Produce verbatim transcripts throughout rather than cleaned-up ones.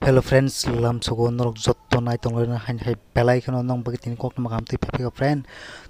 Hello friends, lamsogo norok jotto nai tonglai hain hai belai kheno nong bagwi tini koktwma kaham twi phai phika friend.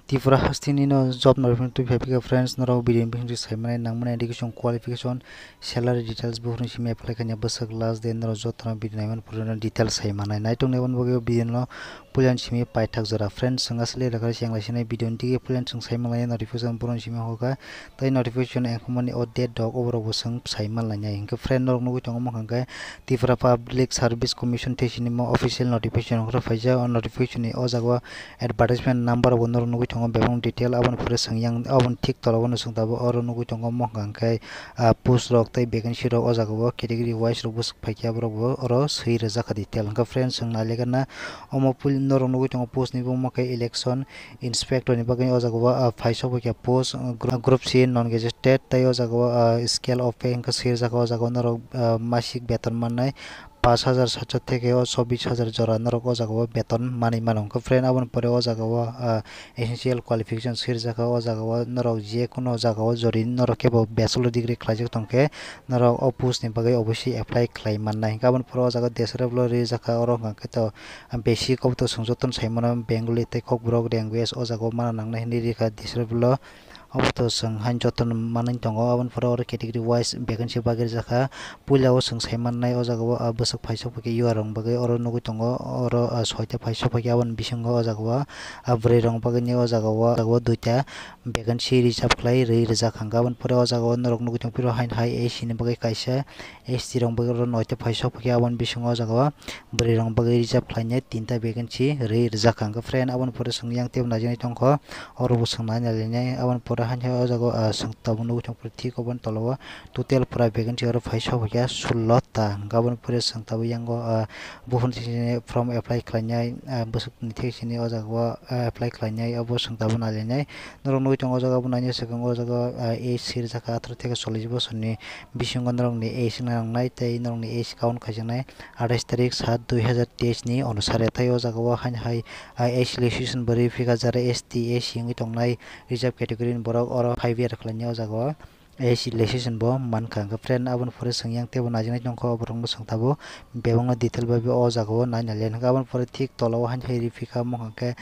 Tripura hasteni no job notification twi phai phika friends, norok video ni bisingtwi sai manai nang mani education qualification, salary details buphuru simi apply khaina bwswk last date norok jotto no video nai mani pore no details sai manai. Nai tongni aboni bagwi video no puila ni simi paithak jora friends, chwng aswk le rwkha se ang lai sinai video ni digi puila ni chwng sai manai notification buphuru simi hoka. Tei notification engkhormani o date rok oborok bo chwng sai manlainai. Hinkhe friend norok nugwi tongo mokha hinkhe Tripura Public Service Commission tei sini mo official notification rok phaijak. O notification ni o jaga o advertisement number bo norok nugwi tongo, bebak detail aboni pore chwng yang aboni thik tola o no chwng tabuk oro nugwi tongo mokha hinkhe, ah, post rok tei vacancy rok o jaga o category wise rok bwswk phaikhe aborok bo oro swi rwjak kha detail. Hinkhe friend chwng nailaikha na omo pul norok nugwi tongo post ni bumung khe election inspector ni bagwi o jaga o, ah, phaisok bai khe post, ah, group, group C non gazetted tei o jaga o, ah, scale of pay hinkhe swijak o jaga o norok, ah, masik beton mannai pash hajar satso theke o chobbish hajar jora norok o jaga o beton manwi mano hinkhe friend aboni pore o jaga o, ah, essential qualification swijak o jaga o norok je kono jaga o jori norok kebo bachelor degree khlaijak tongkhe norok o post ni bagwi obviously apply khlai mannai hinkhe aboni pore o jaga o description o rijak kha oro hinkhe to basic obo to chwng jotono sai mano Bengali tei Kokborok language o jaga o mana nangnai hinwi rikha description o. Obo to chwng haino jotono manwi tongo, aboni pore oro category wise vacancy bagwi rijak kha. Puila o chwng sai mannai o jaga o, ah, bwswk phaisok phaikhe U R rok bagwi oro nugwi tongo, oro, ah, soita phaisok phaikhe aboni bisingo o jaga o, ah, bwrwi rok bagwi ni o jaga o, o jaga o duita vacancy reserve khlai rwi rijak kha. Aboni pore o jaga o norok nugwi tongphiro haino hai A C ni bagwi kaisa S T rok bagwi oro noita phaisok phaikhe aboni bisingo o jaga o bwrwi rok bagwi reserve khlainai tinta vacancy rwi rijak kha. Hinkhe friend aboni pore chwng yang teibo naijagwi tongkho, oro bo chwng nai nailainai. Aboni pore haino o jaga o, ah, chwng tabuk nugwi tongphuru thik oboni tola o total pura vacancy oro phaisok phaikhe sullo ta. Hinkhe aboni pore chwng tabuk yango, ah, buphuruni thik sini form apply khlainai, ah, bwswk ni thik sini o jaga o, ah, apply khlainai obo chwng tabuk nailainai. Norok nugwi tongo o jaga o bo naina swkang o jaga o, ah, age swijak kha atharo theke chollish bosorni bisingo norokni age wngna nangnai tei norokni age count khaijaknai athais tarik sat dui hazar teis ni onusare. Tei o jaga o haino hai, ah, age relaxation bo rwi phikha jara S T, A C wngwi tongnai reserve category ni borok oro five year khlainai o jaga o age relaxation bo mankha. Hinkhe friend aboni pore chwng yang teibo naijaknai tongkha, oborokno chwng tabuk bebakno detail bai o jaga o nai nailainai. Hinkhe aboni pore thik tola o haino hai rwi phikha mokha hinkhe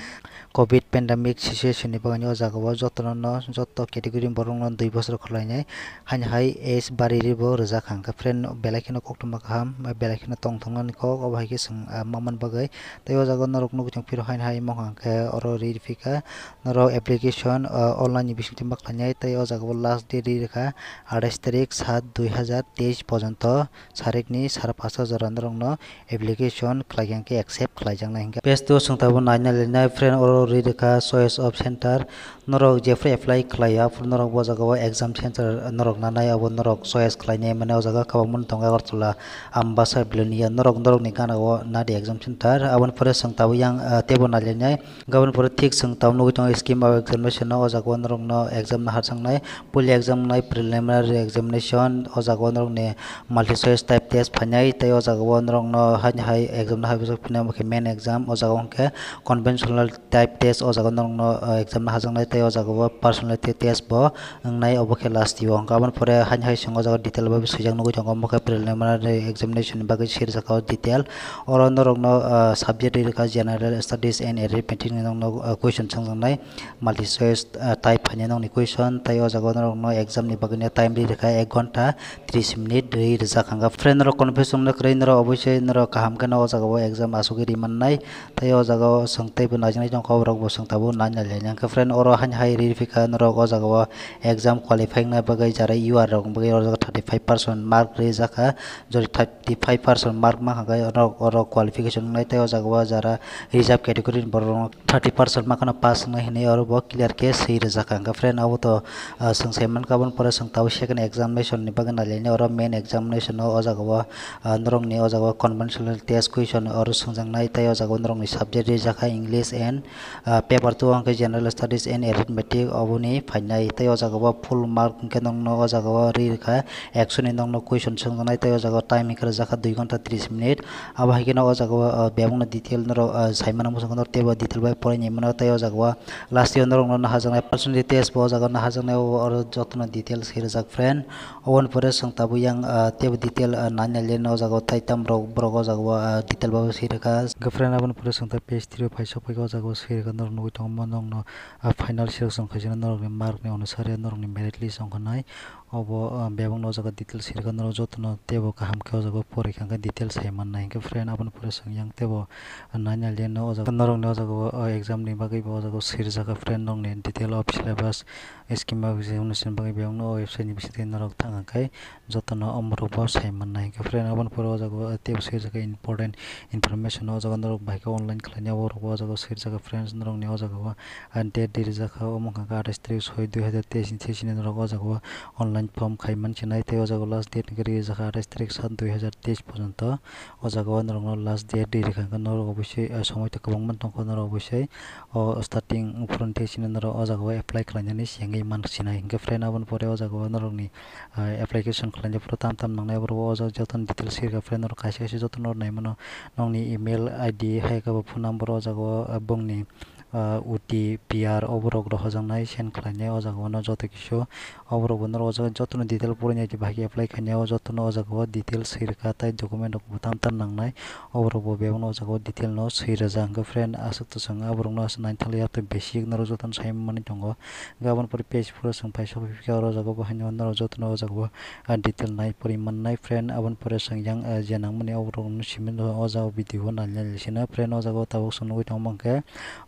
Covid pandemic situation ni bagwi o jaga o jotono no, joto category ni borok no dui bosor khwlainai. Haino hai age bari rwi bo rijak kha. Hinkhe friend belai kheno koktwma kaham, belai kheno tongthoknani kok, obo hai khe chwng, ah, ma man bagwi. Tei o jaga o norok nugwi tongphiro haino hai mokha hinkhe oro rwi phikha norok application, ah, online ni bisingtwi ma khlainai. Tei o jaga o last date rwi rwkha athais tarik sat dui hazar teis pojonto sarikni sara pasto jora norokno application khlai khe accept khlaijaknai hinkhe. Page two o chwng tabuk naina linai friend oro rwi rwkha choice of center. Norok jephru apply khlai ya, aphuru norok bo jaga o exam center norok nanai, abo norok choice khlainai mane o jaga kwbangma tongo Agartala, Ambasa, Belonia, norok norokni gana o nadi exam center. Aboni pore chwng tabuk yang, ah, teibo nailainai. Aboni pore thik chwng tabuk nugwi tongo scheme of examination o, o jaga o norokno exam naharjaknai. Puila exam nai preliminary examination, o jaga o norokni multi choice type test phainai, tei o jaga o norokno haino hai exam no hai bwswk phina omo khe main exam, o jaga o hwnkhe conventional type test, o jaga o norokno, ah, exam no hajaknai, tei o jaga o personality test bo wngnai, obo khe last o. Hwnkhe aboni pore haino hai chwng o jaga o detail bai bo swijak nugwi tongo, omo khe preliminary examination ni bagwi swijak o detail. Oro norokno, ah, subject rwi rwkha general studies and arithmetic ni norokno, ah, question swngjaknai. Multi choice, ah, type phainai nokni question, tei o jaga o norokno exam ni bagwino time rwi rwkha ek ghonta tris minute rwi rwjak kha. Friend norok confuse wngna kwrwi, norok oboisoi norok kaham kheno o jaga o exam asugwi rwi mannai. Tei o jaga o chwng teibo naijaknai tongkha, borok bo chwng tabuk nai nailainai. Hwnkhe friend oro haino hai rwi phikha norok o jaga o exam qualify wngna bagwi jara U R rok wngwi o jaga thirty five percent mark rwi jakha, jori thirty five percent mark mankha khe norok oro qualification wngnai. Tei o jaga o jara reserve category ni borok rok thirty percent makhano pass wngnai hinwi oro bo clear khe swi rwjak kha. Hwnkhe friend abo to, ah, chwng sai mankha, aboni pore chwng tabuk second examination ni bagwi nailainai. Oro main examination o, o jaga o, ah, norokni o jaga o conventional test question oro swngjaknai, tei o jaga o norokni subject rijak kha English and, ah, paper two hwnkhe general studies and arithmetic oboni phainai. Tei o jaga o full mark hwnkhe norokno o jaga o ri rwkha ekso ni norokno question swngjaknai, tei o jaga o time hwnkhe rwjak kha dui ghonta tris minute. Abo hai kheno o jaga o, ah, bebakno detail norok, ah, sai mano, muchungkha norok teibo detail bai porinai mano. Tei o jaga o last o norokno naharjaknai personality test bo o jaga o naharjaknai, o oro jotono detail Swi rwjak friend. Oboni pore chwng tabuk yang, ah, teibo detail, ah, nai nai le o jaga o tai tam rok borok o jaga o, ah, detail babu swi rwkha. Hwnkhe friend, aboni pore chwng ta page three o phai sok phaikha, o jaga o swi rwkha norok nugwi tongo norokno, ah, final selection khaisano norokni mark ni onusare norokni merit list wngkha nai. Obo, ah, bebakno o jaga detail swi rwkha norok jotono teibo kaham khe o jaga o porikha hwnkhe detail sai mannai. Hwnkhe friend, aboni pore chwng yang teibo nai nai le o jaga norokni o jaga o, ah, exam ni bagwi bo o jaga o swi rwjak friend norokni detail of syllabus. Scheme examination bagwi bebakno o website ni bisingtwi norok thang khe jotono omorok bo sai mannai. Hwnkhe friend, aboni pore o jaga o teibo swijak kha important information, o jaga norok bahai khe online khlainai, borok bo o jaga o swijak kha friends norokni o jaga o, ah, date di rijak kha, omo wngkha khe athais tarik soi dui hazar teis ni sini norok o jaga o online form khai man sinai, tei o jaga o last date hwnkhe rijak kha athais tarik sat dui hazar teis porjonto. O jaga o norokno last date di rikha hwnkhe norok obviously, ah, somoi to kwbangma tongkha, norok obviously o starting phuruni thai sini norok o jaga o apply khlainani sengwi man sinai. Hwnkhe friend, aboni pore o jaga o norokni, ah, application khlainai phuru tam tam nangnai, borok o jaga jotono details sirikha friend, norok kaisa kaisa jotono naimano, nokni email I D hai khe bo phone number o jaga o, ah, bongni, ah, O T P R o borok rohorjaknai send khlainai o jaga o no joto kisu. O borok bo norok o jaga jotono detail purainai, bahai khe apply khainai, o jotono o jaga o detail swi rwkha, tei document rok bo tam tam nangnai, o borok bo bebakno o jaga o detail no swi rwjak. Hwnkhe friend, aswk to chwng a borok no aswk naithok ya, tei basic norok jotono sai manwi tongo. Hwnkhe aboni pore page four o chwng phai sok phaikha, oro o jaga o bo haino norok jotono o jaga o, ah, detail nai pori mannai friend. Aboni pore chwng yang, ah, je nangmani o borok no simi o jaga o video o nai nai sina friend. O jaga o tabuk chwng nugwi tongma hwnkhe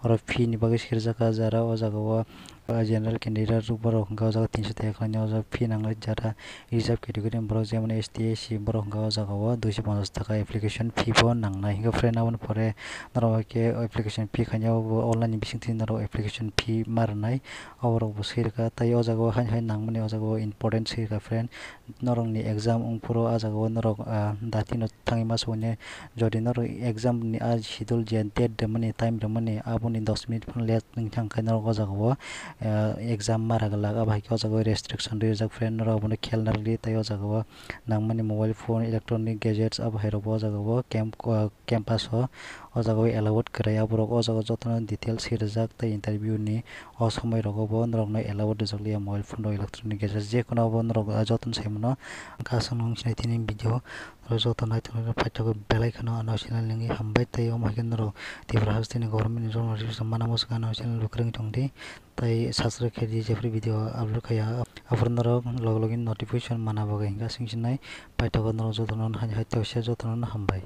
oro fee ni bagwi swi rwjak kha jara o jaga o, ah, general candidate borok hwnkhe o jaga tinso taka khlainai, o jaga fee nangnai jara reserve category ni borok jemon S T, S C borok hwnkhe o jaga o duiso ponchas taka application fee bo nangnai. Hwnkhe friend, aboni pore norok hai khe application fee khainai, o bo online ni bisingtwi norok application fee ma rwnai, o borok bo swi rwkha. Tei o jaga o haino hai nangmani o jaga o important swi rwkha friend. Norokni exam wng phuru ah jaga o norok, ah, datino thangwi ma songwi nai. Jodi norok exam ni ah schedule je date rwmani, time rwmani, aboni dos minute phano late wngkha, hwnkhe norok o jaga o, ah, exam mara glak. Abo hai khe o jaga o restriction rwi rijak friend, norok abono khel narwkdi. Tei o jaga o nangmani mobile phone, electronic gadgets abo hai rok bo o jaga o camp, ah, campus o, o jaga o allowed kwrwi. Aborok o jaga o jotono details swi rwjak tei interview ni o somoi rogo bo norokno allowed rwjak liya mobile phone rok, electronic gadgets, je kono bo norok, ah, jotono sai mano. Hwnkhe aswk nung sinai tini video. Norok joto naithok naithok paithakgwi belai kheno ano channel nungwi hambai, tei omo hai khe norok Tripura hasteni government ni job notification mana mwswk ano channel bo kwrwngwi tongdi, tei subscribe khe di, jephru video upload khaiya aphuru norok log login notification mana bagwi. Hwnkhe aswk sinai paithakgwi norok jotono hai hai tei jotono hambai.